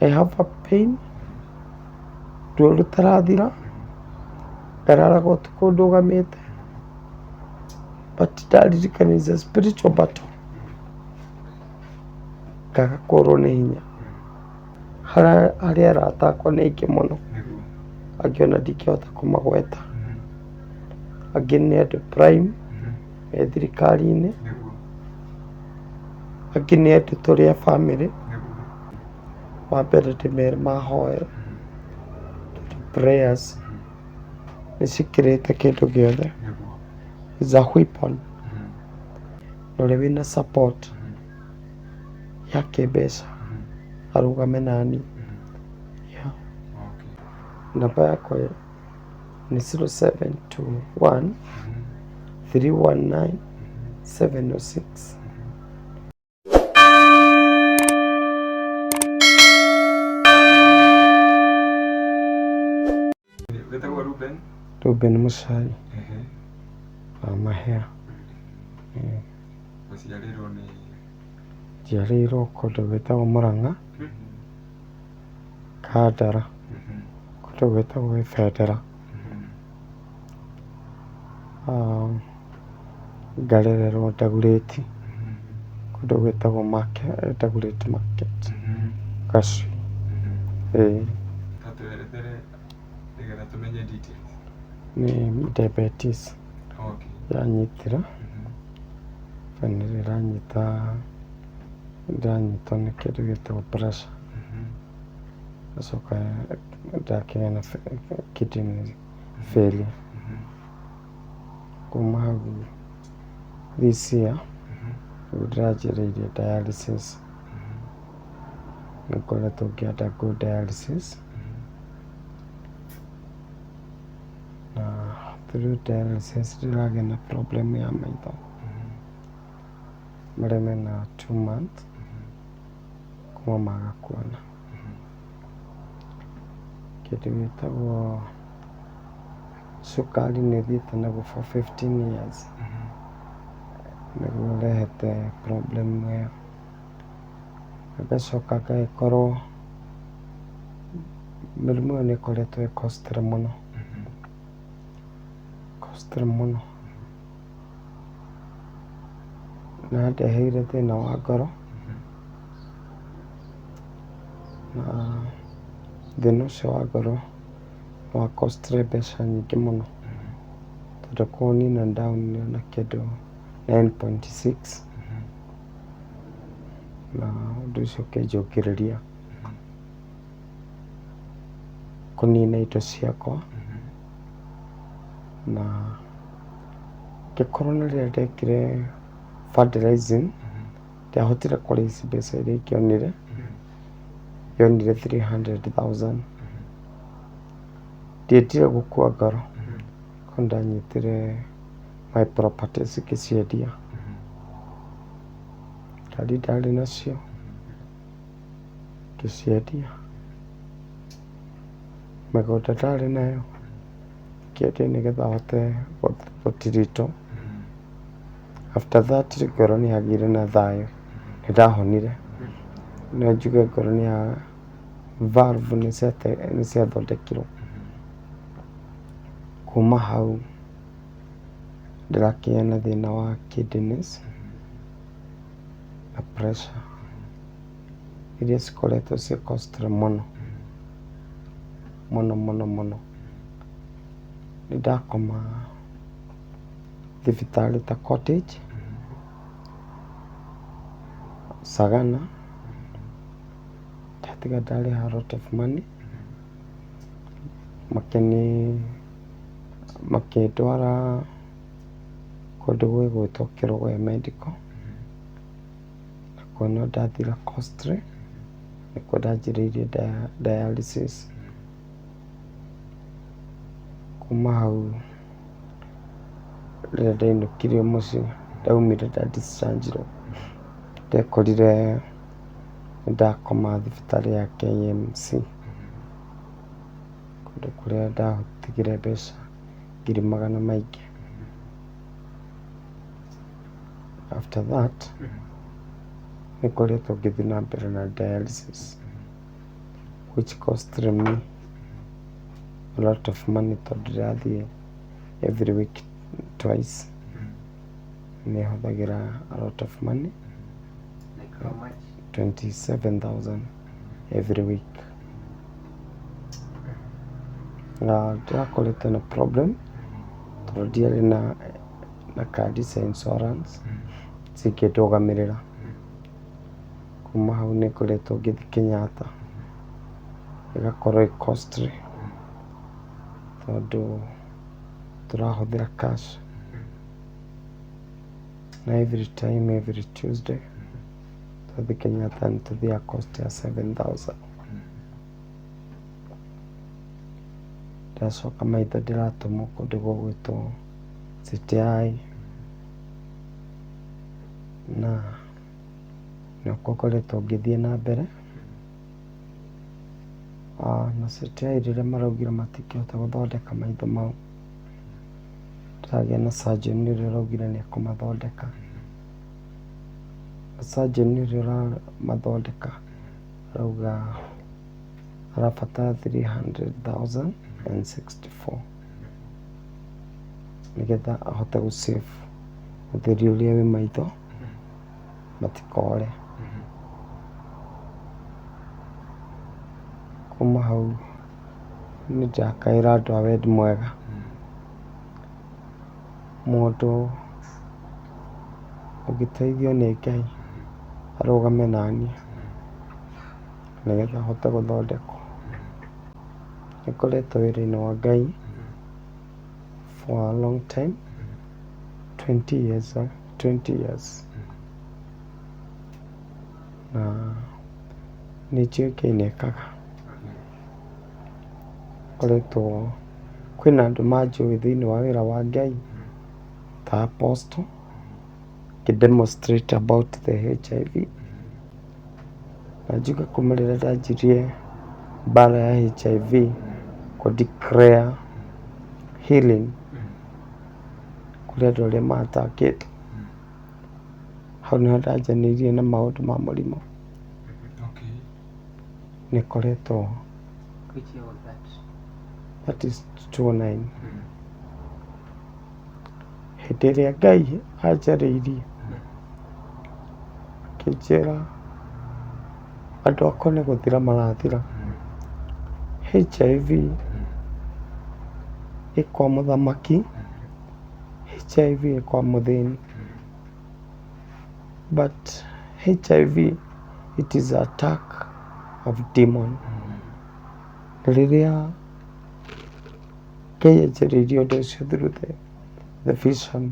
I have a pain, ruo rũtarathira, ndararaga ũtukũ ndũgamĩte, but ndaririkana is a spiritual battle, ngaga kũrwo nĩ hinya. Harĩ arata akwa nĩ aingĩ mũno, angĩ ona ndingĩhota kũmagweta, angĩ nĩ andũ prime me thirikari-inĩ, angĩ nĩ andũ tũrĩ a bamĩrĩ. Wa mbere ndĩmere mahoe, tondũ prayers nĩ cikĩrĩte kĩndũ gĩothe, is a weapon. Na ũrĩa wĩna support ya kĩmbeca arũgame naniĩ. Yeah. Namba yakwa nĩ 0721 319 706. Wĩtagwo Ruben? Ruben Muchai wa Mahĩa. Ũciarĩirwo nĩ? Njiarĩirwo kũndũ gwĩtagwo Mũrang'a, Kandara, kũndũ gwĩtagwo Gĩbendera. Ngarererwo Dagoretti, kũndũ gwĩtagwo Dagoretti Market, Gacui, ĩĩ. Ta twerethere nĩgetha tũmenye details. Nĩ diabetes yanyitire, na nĩ ĩranyita, ndĩranyitwo nĩ kĩndũ gĩtagwo pressure, ngacoka ndakĩgĩa na kidney failure. Kuma hau this year nĩguo ndĩranjĩrĩirie dialysis, nĩ ngoretwo ngĩ undergo dialysis, na through dialysis ndĩragĩa na problem ya maitho marĩa mena 2 months kuma maga kuona. Kĩndũ gĩtagwo cukari nĩ thiĩte naguo for 15 years, nĩguo ũrehete problem ĩyo. Ngacoka ngagĩkorwo mĩrimũ ĩyo nĩ ĩkoretwo ĩ costly mũno, costly mũno. Nĩ yandeheire thĩna wa ngoro, na thĩna ũcio wa ngoro nĩ wa costire mbeca nyingĩ mũno, tondũ kũũnina ndaũninire na kĩndũ 9.6, na ũndũ ũcio ũkĩnjũkĩrĩria kũnina indo ciakwa, na ngĩkorwo na rĩrĩa ndekire fundraising, ndiahotire kũ raise mbeca iria ingĩonire, ndionire 300,000. Ndiendire gũkua ngoro, no ndanyitire my properties ngĩciendia, ngari ndarĩ nacio ngĩciendia, mĩgũnda ndarĩ nayo ngĩendia nĩgetha hote gũtiritwo. After that ngoro nĩ yagĩire na thayũ, nĩ ndahonire. No njuge ngoro nĩ ya valve nĩ ciathondekirwo. Kuma hau ndĩrakĩgĩa na thĩna wa kidneys na pressure iria cikoretwo ciĩ costly mũno, mũno mũno mũno. Nĩ ndakoma thibitarĩ ta Cottage, Sagana, ndatiga ndarĩha a lot of money, makĩndwara kũndũ gwĩgwĩtwo Kĩrũgũya Medical, nakuo no ndathire costly, nĩkuo ndanjĩrĩirie dialysis. Kuma hau rĩrĩa ndainũkire mũciĩ, ndaumire nda discharge irwo, ndekorire nĩ ndakoma thibitarĩ ya KMC, kũndũ kũrĩa ndatigire mbeca ngiri magana maingĩ. After that, nĩ ngoretwo ngĩthiĩ na mbere na dialysis. Which cost me a lot of money tondũ ndĩrathiĩ every week twice, nĩ hũthagĩra a lot of money. Like how much? 27,000 every week. Na ndĩrakoretwo na problem tondũ ndiarĩ na kandi cia insurance cingĩndũgamĩrĩra. Kuma hau nĩ ngoretwo ngĩthiĩ Kenyatta, ĩgakorwo ĩ costly tondũ tũrahũthĩra cash, na every time, every Tuesday twathiĩ Kenyatta nĩ tũthiaga cost ya 7000. Ndacoka maitho ndĩratũmwo kũndũ gũgwĩtwo CTI, na nĩkuo ngoretwo ngĩthiĩ na mbere. Na CTI rĩrĩa maraugire matingĩhota gũthondeka maitho mau, ndĩragĩa na surgeon ũrĩa ũraugire nĩ ekũmathondeka. Surgeon ũrĩa ũramathondeka arauga arabatara 300,064 nĩgetha ahote gũ save ũtheri ũrĩa wĩ maitho matikore. Kuma hau nĩ ndĩrakaĩra andũ a wendi mwega, mũndũ ũngĩteithio nĩ Ngai arũgame naniĩ nĩgetha hote gũthondekwo. Nĩ ngoretwo wĩra-inĩ wa Ngai for a long time, 20 years, 20 years, na nĩ njũĩ Ngai nĩ ekaga. Ngoretwo kwĩna andũ manjũĩ thĩinĩ wa wĩra wa Ngai ta apostle, ngĩ demonstrate about the HIV, na njuge kuma rĩrĩa ndanjirie mbara ya HIV kũ declare healing kũrĩ andũ arĩa matakĩtwo, hau nĩho ndanjanĩirie na maũndũ ma mũrimũ. Nĩ koretwo. Which year was that? That is 2009, hĩndĩ ĩrĩa Ngai anjarĩirie akĩnjĩra andũ akwa nĩ gũthira marathira. HIV ĩ kwa mũthamaki, HIV ĩ kwa mũthĩni, but HIV, it is attack of demon. Na rĩrĩa Ngai anjarĩirie ũndũ ũcio through the vision,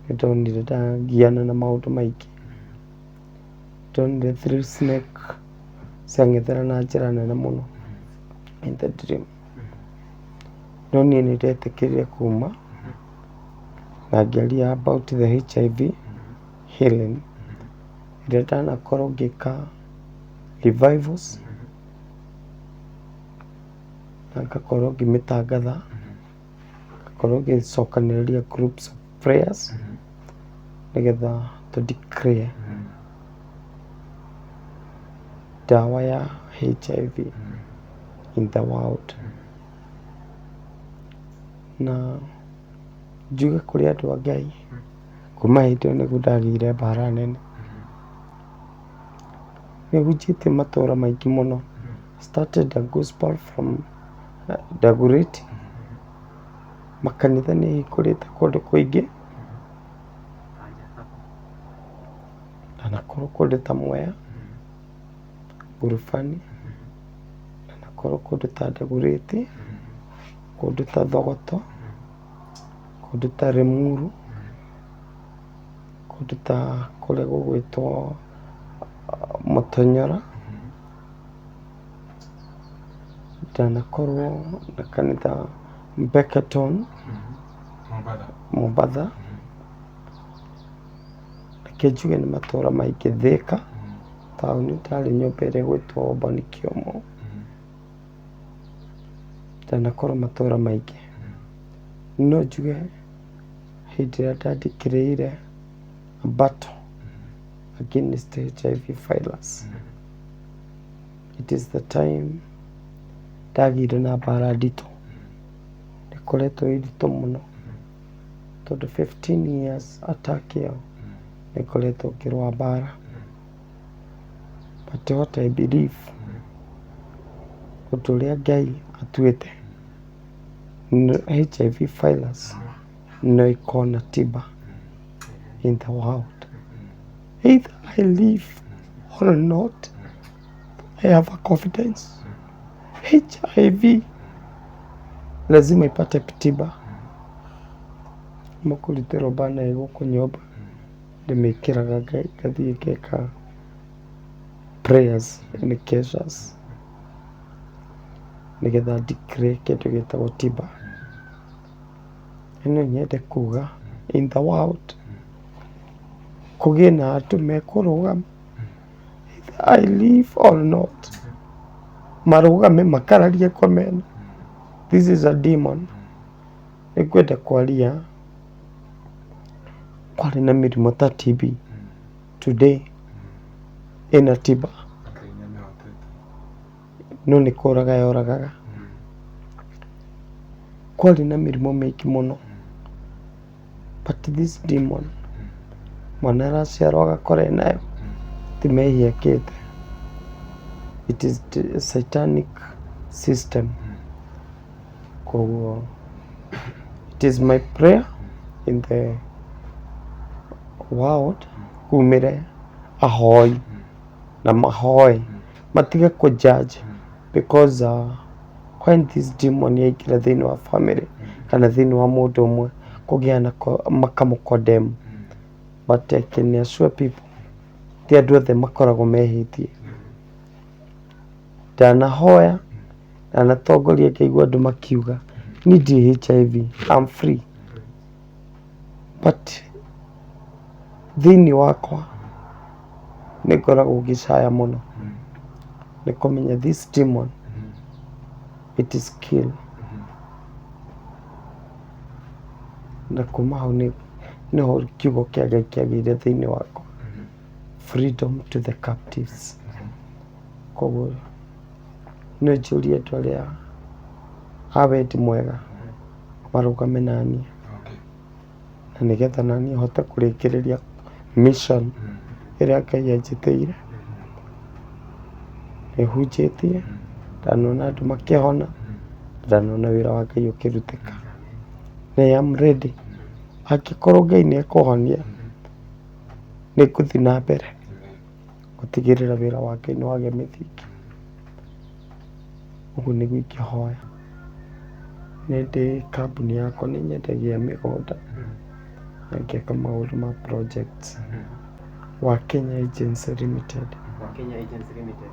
nĩ ndonire ndagiana na maũndũ maingĩ. Ndonire three snake ciang'ethera na njĩra nene mũno in the dream, no niĩ nĩ ndetĩkĩrire kuma na ngĩaria about the HIV healing ĩrĩa ndanakorwo ngĩka revivals na ngakorwo ngĩmĩtangatha, ngakorwo ngĩcokanĩrĩria groups of prayers nĩgetha tũ declare ndawa ya HIV in the world. Na njuge kũrĩ andũ a Ngai, kuma hĩndĩ ĩyo nĩguo ndagĩire mbara nene. Nĩ hunjĩtie matũra maingĩ mũno. Started a gospel from Dagoretti, makanitha nĩ hingũrĩte kũndũ kũingĩ, ndanakorwo kũndũ ta Mwea, Ngurubani, ndanakorwo kũndũ ta Dagoretti, kũndũ ta Thogoto, kũndũ ta Limuru, kũndũ ta kũrĩa gũgwĩtwo Mũtonyora. Ndanakorwo na kanitha Bekaton. Mombatha. Mombatha. Reke njuge nĩ matũra maingĩ. Thika taũni ndarĩ nyũmba ĩrĩa ĩgwĩtwo Boni Kĩomo. Ndanakorwo matũra maingĩ, no njuge hĩndĩ ĩrĩa ndandikĩrĩire battle against HIV virus. It is the time ndagĩire na mbara nditũ, ĩkoretwo ĩ nditũ mũno tondũ 15 years attack ĩyo nĩngoretwo ngĩrũa mbara. But what I believe, ũndũ ũrĩa Ngai atuĩte, HIV virus no ĩkorwo na tiba in the world. Either I live or not, I have a confidence. HIV lazima ipate tiba. Mũkũrutĩrwo bana ĩ gũkũ nyũmba ndĩmĩkĩraga ngathiĩ ngeka prayers and keshas nĩgetha declare kĩndũ gĩtagwo tiba. No nyende kuga in the world kũgĩe na andũ mekũrũgama, either I live or not, marũgame makararie komena this is a demon. Nĩngwenda kwaria kwarĩ na mĩrimũ ta TB, today ĩna tiba. Ngai nĩamĩhotete. No nĩ kũraga yoragaga. Kwarĩ na mĩrimũ mĩingĩ mũno, but this demon, mwana araciarwo agakora enayo, ti mehia ekĩte. It is the satanic system. Koguo it is my prayer in the world kumĩre ahoi na mahoe matige kũ judge, because when this demon yaingĩra thĩinĩ wa family kana thĩinĩ wa mũndũ ũmwe, kũgĩa na makamũ condemn. But I can assure people ti andũ othe makoragwo mehĩtie. Ndanahoya, ndanatongoria, ngaigua andũ makiuga niĩ ndirĩ HIV, I'm free, but thĩinĩ wakwa nĩ ngoragwo ngĩcaya mũno nĩ kũmenya this demon, it is kill. Na kuma hau nĩho kiugo kĩa Ngai kĩagĩire thĩinĩ wakwa, freedom to the captives. Koguo no njũrie andũ arĩa a wendi mwega marũgame naniĩ na nĩgetha naniĩ hote kũrĩkĩrĩria mission ĩrĩa Ngai anjĩtĩire. Nĩ hunjĩtie, ndanona andũ makĩhona, ndanona wĩra wa Ngai ũkĩrutĩka, na I am ready. Angĩkorwo Ngai nĩ ekũhonia, nĩ ngũthiĩ na mbere gũtigĩrĩra wĩra wa Ngai nĩ wagĩa mĩthingi. Ũguo nĩguo ingĩhoya. Nĩ ndĩ kambuni yakwa, nĩ nyendagia mĩgũnda na ngeka maũndũ ma projects, wa Kenya Agency Limited. Wa Kenya Agency Limited.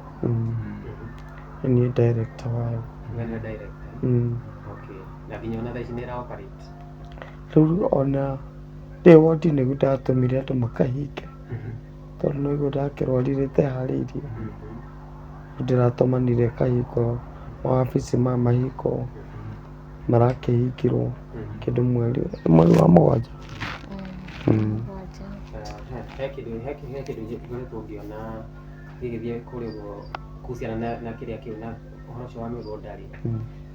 Nĩ niĩ director wayo. We nĩwe director. Mm. Okay. Na nginya ona thaa ici nĩ ĩra operate. Rĩu ona ndĩ wodi nĩguo ndatũmire andũ makahinge, tondũ nĩguo ndakĩrwarire iteharĩirie. Ndĩratũmanire ĩkahingwo, mawabici ma mahingwo, marakĩhingirwo kĩndũ mweri wa mũgwanja. Mũgwanja. He kĩndũ ngoretwo ngĩona gĩgĩthiĩ kũrĩa ũguo kuhusiana na kĩrĩa kĩu na ũhoro ũcio wa mĩgũnda rĩ,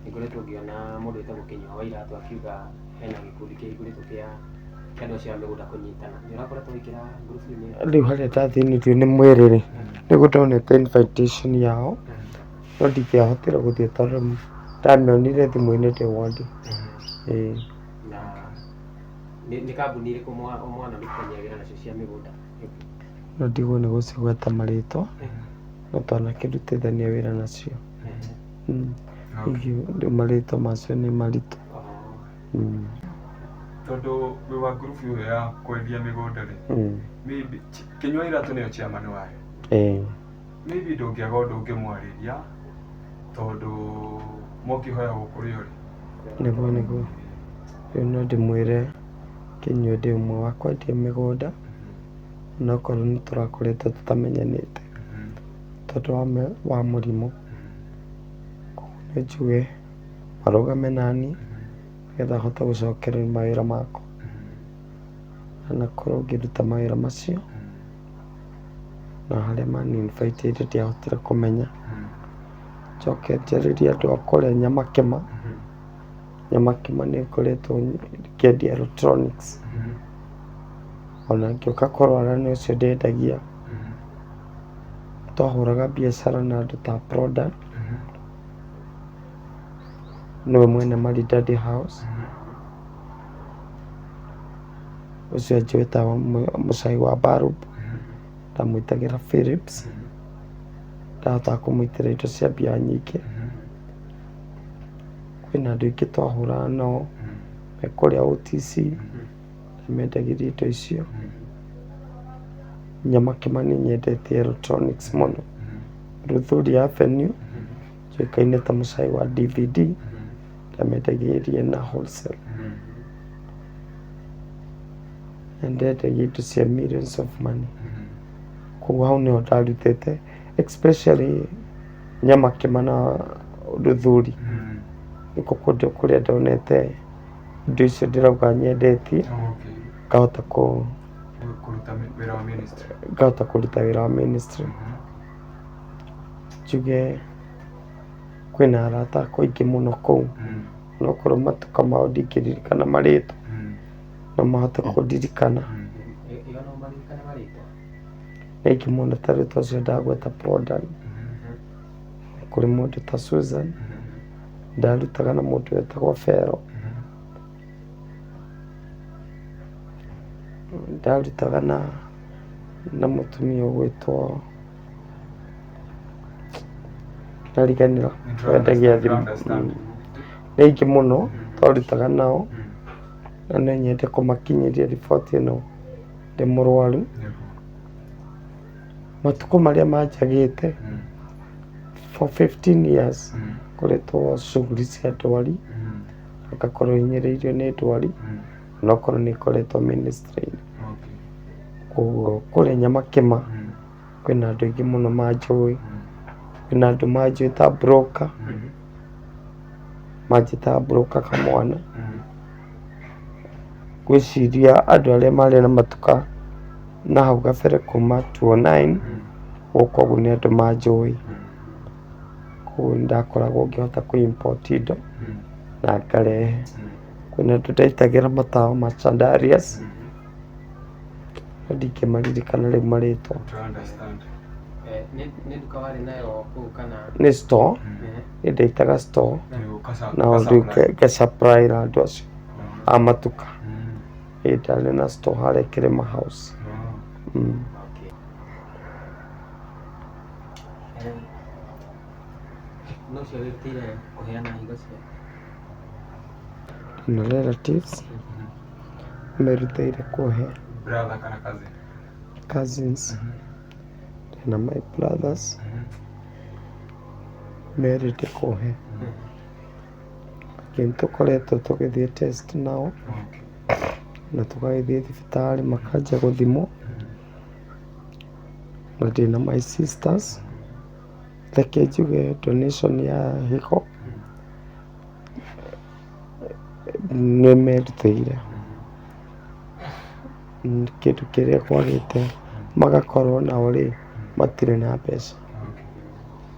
nĩ ngoretwo ngĩona mũndũ wĩtagwo Kĩnyua wa Iratũ akiuga hena gĩkundi kĩhingũrĩtwo kĩa andũ acio a mĩgũnda kũnyitana. Nĩ ũrakoretwo ũkĩingĩra ngurubu-inĩ ĩyo? Rĩu harĩa ndathĩnirio nĩ mwĩrĩ rĩ, nĩguo ndonete invitation yao, no ndingĩahotire gũthiĩ tondũ ndamĩonire thimũ-inĩ ndĩ wodi. Ĩĩ. Na nĩ kambuni ĩrĩkũ mwanarutithania wĩra nacio cia mĩgũnda? No ndigwo nĩ gũcigweta marĩtwa, no twanakĩrutithania wĩra nacio. Rĩu marĩtwa macio nĩ maritũ. Tondũ wĩ wa ngurubu ĩyo ya kwendia mĩgũnda rĩ, maybe Kĩnyua Iratũ nĩyo chairman wayo. Ĩĩ. Maybe ndũngĩaga ũndũ ũngĩmwarĩria tondũ mokĩhoyagwo kũrĩ ũrĩ. Nĩguo. Rĩu no ndĩmwĩre Kĩnyua ndĩ ũmwe wa kwendia mĩgũnda, onokorwo nĩ tũrakoretwo tũtamenyanĩte tondũ wa mũrimũ. Koguo nĩ njuge marũgame naniĩ nĩgetha hote gũcokereria mawĩra makwa, na korwo ngĩruta mawĩra macio na harĩa mani invite ndiahotire kũmenya. Njoke njarĩrie andũ a kũrĩa Nyamakĩma. Nyamakĩma nĩ ngoretwo ngĩendia electronics. Ona ngĩũka kũrwara nĩ ũcio ndendagia. Twahũraga biacara na andũ ta Prodan, nĩwe mwene Maridadi House. Ũcio anjũĩ ta mũcai wa Barub, ndamwĩtagĩra Philips. Ndahotaga kũmũitĩra indo cia mbia nyingĩ. Kwĩna andũ aingĩ twahũraga nao me kũrĩa OTC, ndamendagĩria indo icio. Nyamakĩma nĩ nyendete electronics mũno. Luthuli Avenue, njũĩkaine ta mũcai wa DVD, ndamendagĩria na wholesale. Na ndendagia indo cia millions of money. Koguo hau nĩho ndarutĩte especially Nyamakĩma na Luthuli. Nĩkuo kũndũ kũrĩa ndonete indo icio ndĩrauga nyendetie, ngahota kũ Kũruta wĩra wa ministry. Ngahota kũruta wĩra wa ministry. Njuge kwĩna arata akwa aingĩ mũno kũu, onokorwo matuka mao ndingĩririkana marĩtwa, no mahote kũndirikana. Ĩyo no maririkane marĩtwa? Nĩ aingĩ mũno ta rĩu ta ũcio ndagweta Prodan, kũrĩ mũndũ ta Susan, ndarutaga na mũndũ wetagwo Fero. Ndarutaga na mũtumia ũgwĩtwo ndariganĩrwo wendagia thimũ. Nĩ aingĩ mũno twarutaga nao na no nyende kũmakinyĩria riboti ĩno ndĩ mũrwaru. Matukũ marĩa manjagĩte for 15 years ngoretwo shughuli cia ndwari. Ngakorwo hinyĩrĩirio nĩ ndwari onokorwo nĩ ngoretwo ministry-inĩ. Koguo kũrĩa Nyamakĩma kwĩna andũ aingĩ mũno manjũĩ, kwĩna andũ manjũĩ ta broker, manjĩtaga broker kamwana. Ngwĩciria andũ arĩa marĩ na matuka na hau gabere kuma 2009 gũka ũguo nĩ andũ manjũĩ. Koguo nĩ ndakoragwo ngĩhota kũ import indo na ngarehe. Kwĩna andũ ndaitagĩra matawa ma chandeliers, no ndingĩmaririkana rĩu marĩtwa. Nĩ nduka warĩ nayo kũu kana? Nĩ store, nĩ ndaitaga store na rĩu nga supply ra andũ acio a matuka. Ĩĩ ndarĩ na store harĩa Kĩrĩma House. No ũcio wĩrutĩire kũheana higo ciake? Na relatives merutĩire kũhe. Brother kana cousin? Cousins na my brothers merĩte kũhe. Nĩ tũkoretwo tũgĩthiĩ test nao na tũgagĩthiĩ thibitarĩ makanjia gũthimwo. Na ndĩna my sisters. Reke njuge donation ya higo nĩ merutĩire. Kĩndũ kĩrĩa kwagĩte magakorwo nao rĩ matirĩ na mbeca.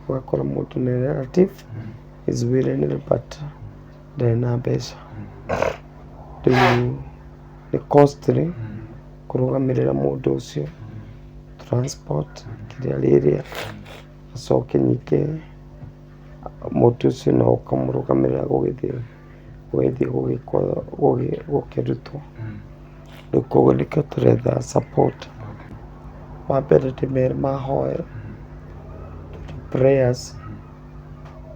Ũgakora mũndũ nĩ relative is willing but ndarĩ na mbeca. Rĩu nĩ costly kũrũgamĩrĩra mũndũ ũcio, transport kĩrĩa rĩrĩa, acoke ningĩ mũndũ ũcio no ũkamũrũgamĩrĩra gũgĩthiĩ gũgĩthiĩ gũgĩkwo gũkĩrutwo. Rĩu koguo nĩkĩo tũretha support. Wa mbere ndĩmere mahoe tondũ prayers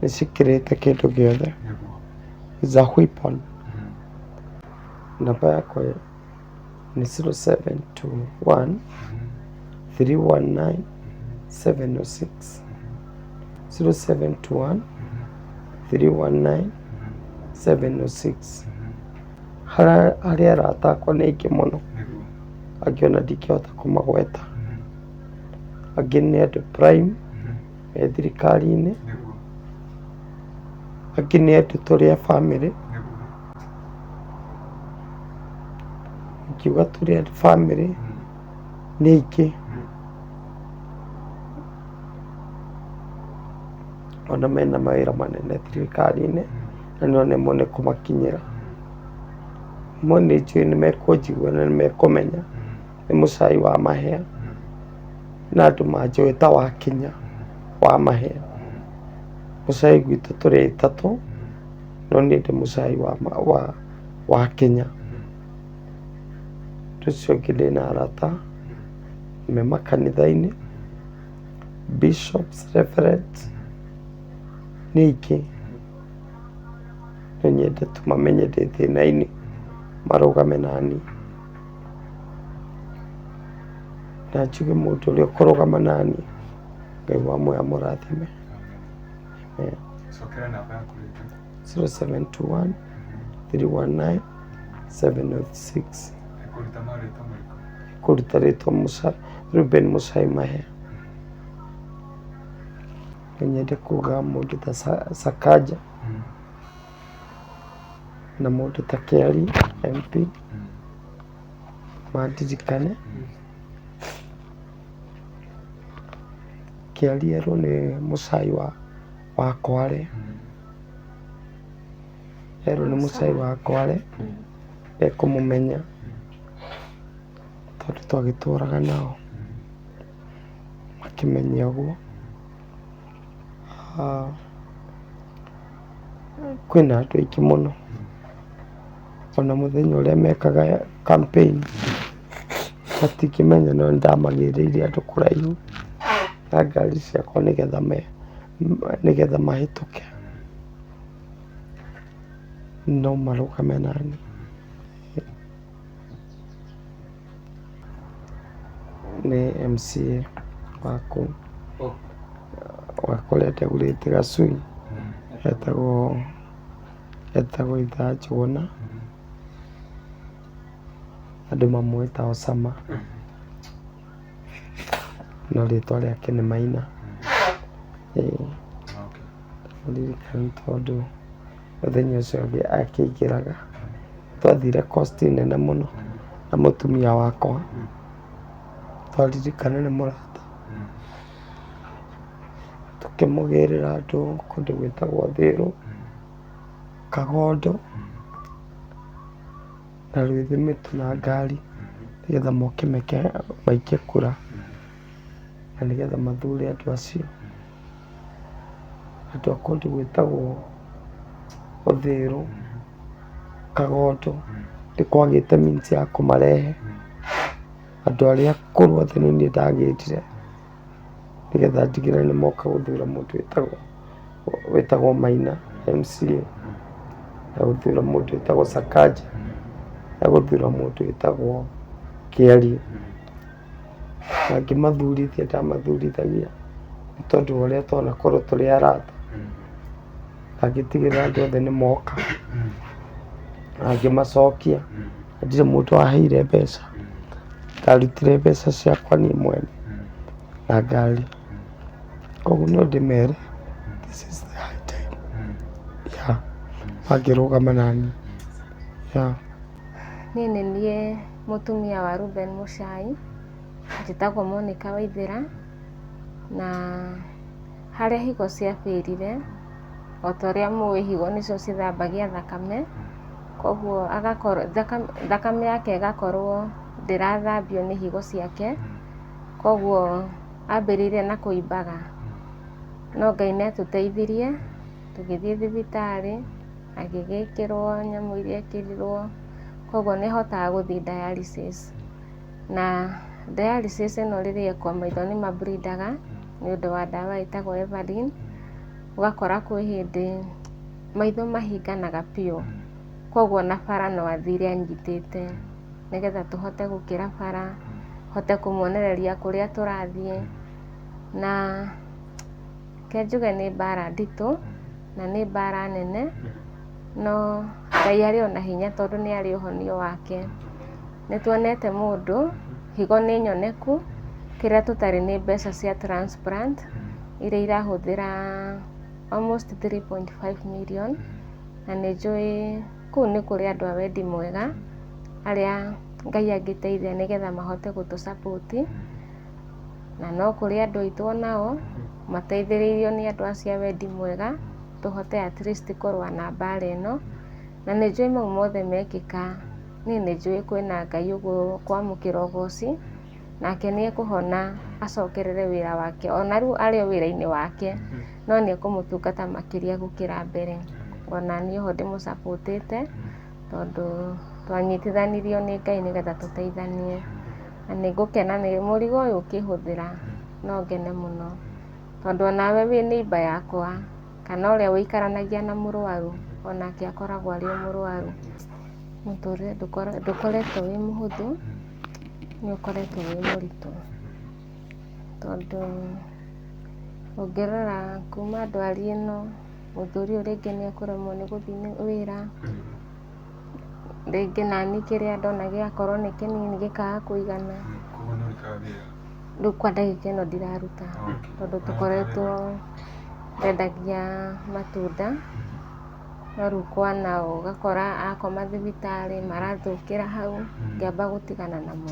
nĩ cikĩrĩte kĩndũ gĩothe. Is a weapon. Namba yakwa nĩ 0721 319 706, 0721 319 706. Harĩa arata akwa nĩ aingĩ mũno, angĩ ona ndingĩhota kũmagweta. Angĩ nĩ andũ prime me thirikari-inĩ, angĩ nĩ andũ tũrĩ a bamĩrĩ. Ingiuga tũrĩ a bamĩrĩ nĩ aingĩ. Ona mena mawĩra manene thirikari-inĩ na no nemwo nĩ kũmakinyĩra. Mo nĩ njũĩ nĩ mekũnjigua na nĩ mekũmenya nĩ mũcai wa mahĩa na andũ manjũĩ ta Wakinya wa mahĩa. Mũcai gwitũ tũrĩ atatũ no niĩ ndĩ mũcai wa Wakinya. Ũndũ ũcio ũngĩ ndĩna arata me makanitha-inĩ, bishops, reverends nĩ aingĩ. No nyende tu mamenye ndĩ thĩna-inĩ marũgame naniĩ. Na njuge mũndũ ũrĩa ũkũrũgama naniĩ Ngai wa muoyo amũrathime. Amen. Cokera namba yaku rĩngĩ. 0721 319 706. Ĩkũruta marĩtwa marĩkũ? Kũruta rĩtwa Musa Ruben Mucai Mahĩa. No nyende kuga mũndũ ta Sakaja na mũndũ ta Kĩari MP mandirikane. Kĩari erwo nĩ mũcai wa Kwale, erwo nĩ mũcai wa Kwale ekũmũmenya tondũ twagĩtũraga nao makĩmenye ũguo. Kwĩna andũ aingĩ mũno, ona mũthenya ũrĩa mekaga campaign matingĩmenya no nĩndamagĩrĩire andũ kũraihu na ngari ciakwa nĩgetha mahĩtũke, no marũgame naniĩ. Nĩ MCA wa kũu wa kũrĩa ndagũrĩte gacui etagwo Ithaa Njũgũna, andũ mamũĩ ta Osama, no rĩtwa rĩake nĩ Maina. Ĩĩ, ndamũririkana tondũ mũthenya ũcio akĩingĩraga twathire coast nene mũno na mũtumia wakwa, twaririkana nĩ mũrata, tũkĩmũgĩrĩra andũ kũndũ gwĩtagwo Thĩrũ, Kagondo na Rwithimĩtũ na ngari nĩgetha moke maikie kura na nĩgetha mathure andũ acio. Andũ a kũndũ gwĩtagwo Ũthĩrũ, Kagondo, nĩ kwagĩte means ya kũmarehe. Andũ arĩa akũrũ othe nĩ niĩ ndagĩrire nĩgetha ndigĩrĩre nĩ moka gũthura mũndũ wĩtagwo Maina MCA, na gũthura mũndũ wĩtagwo Sakaja, na gũthura mũndũ wĩtagwo Kĩarie. Na ngĩmathurithia ndamathurithagia nĩ tondũ wa ũrĩa twanakorwo tũrĩ arata, na ngĩtigĩrĩra andũ othe nĩ moka, na ngĩmacokia, na ndirĩ mũndũ waheire mbeca, ndarutire mbeca ciakwa niĩ mwene na ngari. Koguo no ndĩmere this is the high time yeah mangĩrũgama naniĩ yeah. Niĩ nĩ niĩ mũtumia wa Reuben Muchai, njĩtagwo Monica Waithĩra, na harĩa higo ciabĩrire, o ta ũrĩa mũĩ higo nĩcio cithambagia thakame, koguo agakorwo thakame yake ĩgakorwo ndĩrathambio nĩ higo ciake, koguo ambĩrĩirie na kũimbaga, no Ngai nĩ atũteithirie, tũgĩthiĩ thibitarĩ, agĩgĩkĩrwo nyamũ iria ekĩrirwo, koguo nĩ ahotaga gũthiĩ dialysis. Na dialysis ĩno rĩrĩa ekwo maitho nĩ ma bleed aga nĩ ũndũ wa ndawa ĩtagwo Evalyn, ũgakora kwĩ hĩndĩ maitho mahinganaga biũ, koguo ona bara no athire anyitĩte, nĩgetha tũhote gũkĩra bara, hote kũmuonereria kũrĩa tũrathiĩ, na reke njuge nĩ mbara nditũ, na nĩ mbara nene, no Ngai arĩ o na hinya tondũ nĩ arĩ ũhonio wake. Nĩ tuonete mũndũ, higo nĩ nyoneku, kĩrĩa tũtarĩ nĩ mbeca cia transplant, iria irahũthĩra almost 3.5 million, na nĩ njũĩ kũu nĩ kũrĩ andũ a wendi mwega, arĩa Ngai angĩteithia nĩgetha mahote gũtũ support, na no kũrĩ andũ aitũ onao, Mateithĩrĩirio nĩ andũ acio a wendi mwega, tũhote at least kũrũa na mbara ĩno. Na nĩ njũĩ mau mothe mekĩka, niĩ nĩ njũĩ kwĩna Ngai ũkwamũkĩra ũgoci, nake nĩ ekũhona acokerere wĩra wake. Ona rĩu arĩ o wĩra-inĩ wake, no nĩ ekũmũtungata makĩria gũkĩra mbere. Ona niĩ oho ndĩmũcapotĩte, tondũ twanyitithanirio nĩ Ngai nĩgetha tũteithanie. Na nĩ ngũkena nĩ mũrigo ũyũ ũkĩhũthĩra, no ngene mũno. Tondũ onawe wĩ neighbour yakwa, kana ũrĩa ũikaranagia na mũrwaru, onake akoragwo arĩ o mũrwaru. Mũtũrĩre ndũkoretwo wĩ mũhũthũ, nĩ ũkoretwo wĩ mũritũ. Tondũ ũngĩrora kuma ndwari ĩno, mũthuri ũyũ rĩngĩ nĩ ekũremwo nĩ gũthiĩ wĩra, rĩngĩ nani kĩrĩa ndona gĩakorwo nĩ kĩnini gĩkaga kũigana. Koguo nĩ ũrutaga wĩra? Rĩu kwa ndagĩka ĩno ndiraruta, tondũ tũkoretwo ndendagia matunda, no rĩu kwana ũgakora akoma thibitarĩ marathũkĩra hau, ngĩamba gũtigana namo.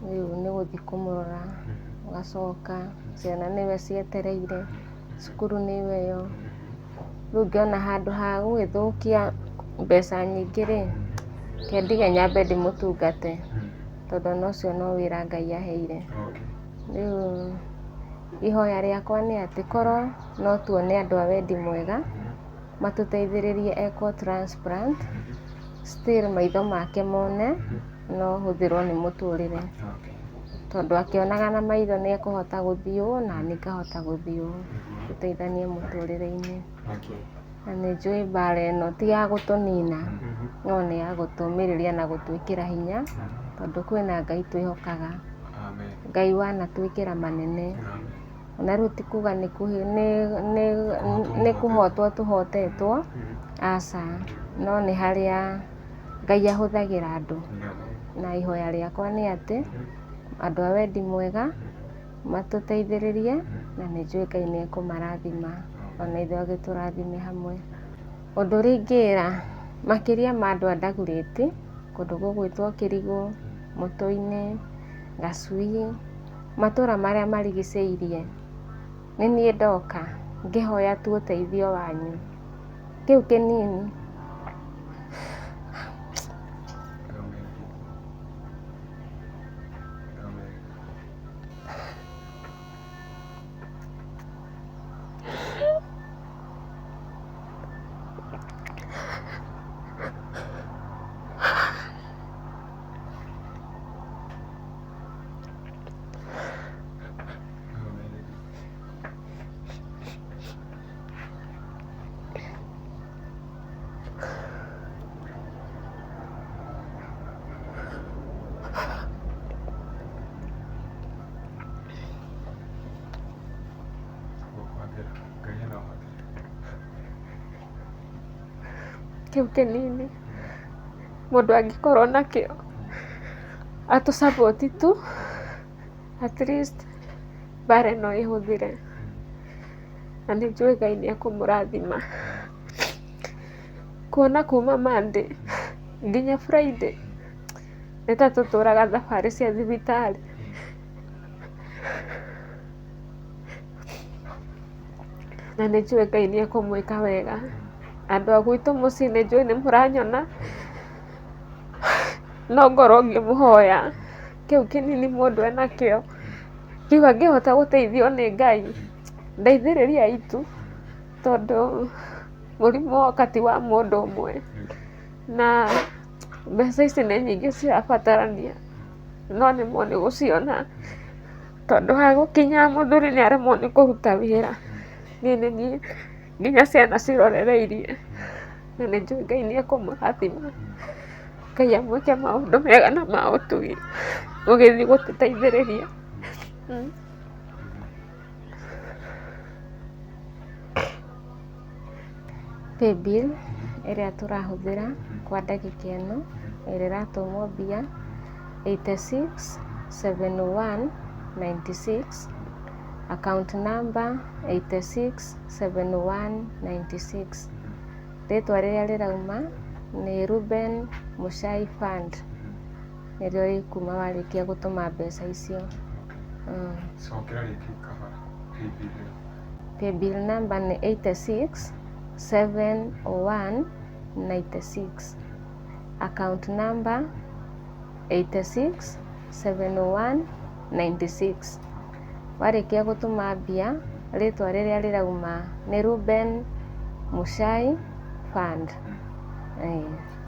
Rĩu nĩ gũthiĩ kũmũrora, ũgacoka, ciana nĩwe cietereire, cukuru nĩwe ĩyo. Rĩu ngĩona handũ ha gũgĩthũkia mbeca nyingĩ rĩ, reke ndige nyambe ndĩmũtungate, tondũ ona ũcio no wĩra Ngai aheire. Rĩu ihoya rĩakwa nĩ atĩ korwo no tuone andũ a wendi mwega, matũteithĩrĩrie ekwo transplant, still maitho make mone, no hũthĩrwo nĩ mũtũrĩre. Tondũ akĩonaga na maitho nĩ ekũhota gũthiĩ ũũ, na niĩ ngahota gũthiĩ ũũ, tũteithanie mũtũrĩre-inĩ. Na nĩ njũĩ mbara ĩno ti ya gũtũnina, no nĩ ya gũtũmĩrĩria na gũtwĩkĩra hinya, tondũ kwĩna Ngai twĩhokaga. Ngai wanatwĩkĩra manene. Na rĩu ti kuga nĩ kũhotwo tũhotetwo, aca, no nĩ harĩa Ngai ahũthagĩra andũ. Na ihoya rĩakwa nĩ atĩ, andũ a wendi mwega, matũteithĩrĩrie, na nĩ njũĩ Ngai nĩ ekũmarathima, ona ithuĩ agĩtũrathime hamwe. Ũndũ ũrĩa ingĩra, makĩria ma andũ a Dagoretti, kũndũ gũgwĩtwo Kĩrigũ, Mũtũ-inĩ, Gacui, matũra marĩa marigicĩirie, nĩ niĩ ndoka ngĩhoya tu ũteithio wanyu. Kĩu kĩnini. Kĩu kĩnini mũndũ angĩkorwo nakĩo atũ support tu at least mbara ĩno ĩhũthĩre na nĩ njũĩ Ngai nĩ ekũmũrathima. Kuona kuma Monday nginya Friday nĩ ta tũtũraga thabarĩ cia thibitarĩ. Na nĩ njũĩ Ngai nĩ ekũmwĩka wega. Andũ a gwitũ mũciĩ nĩ njũĩ nĩ mũranyona, no ngorwo ngĩmũhoya kĩu kĩnini mũndũ enakĩo, rĩu angĩhota gũteithio nĩ Ngai, ndeithĩrĩriai tu, tondũ mũrimũ woka ti wa mũndũ ũmwe, na mbeca ici nĩ nyingĩ cirabatarania, no nemwo nĩ gũciona, tondũ hagũkinya mũthuri nĩ aremwo nĩ kũruta wĩra, niĩ nĩ niĩ nginya ciana cirorereirie, na nĩ njũĩ Ngai nĩ ekũmũrathima, Ngai amwĩke maũndũ mega na ma ũtugi, mũgĩthiĩ gũtũteithĩrĩria. Paybill ĩrĩa tũrahũthĩra kwa ndagĩka ĩno, ĩrĩa ĩratũmwo mbia 86 71 96, account number 86 71 96. Rĩtwa rĩrĩa rĩrauma nĩ Reuben Muchai Fund, nĩrĩo rĩkuma warĩkia gũtũma mbeca icio. Cokera rĩngĩ kahora. Paybill ĩyo. Paybill number nĩ 86 701 96. Account number 86 701 96. Warĩkia gũtũma mbia, rĩtwa rĩrĩa rĩrauma nĩ Ruben Muchai Fund. Ĩĩ.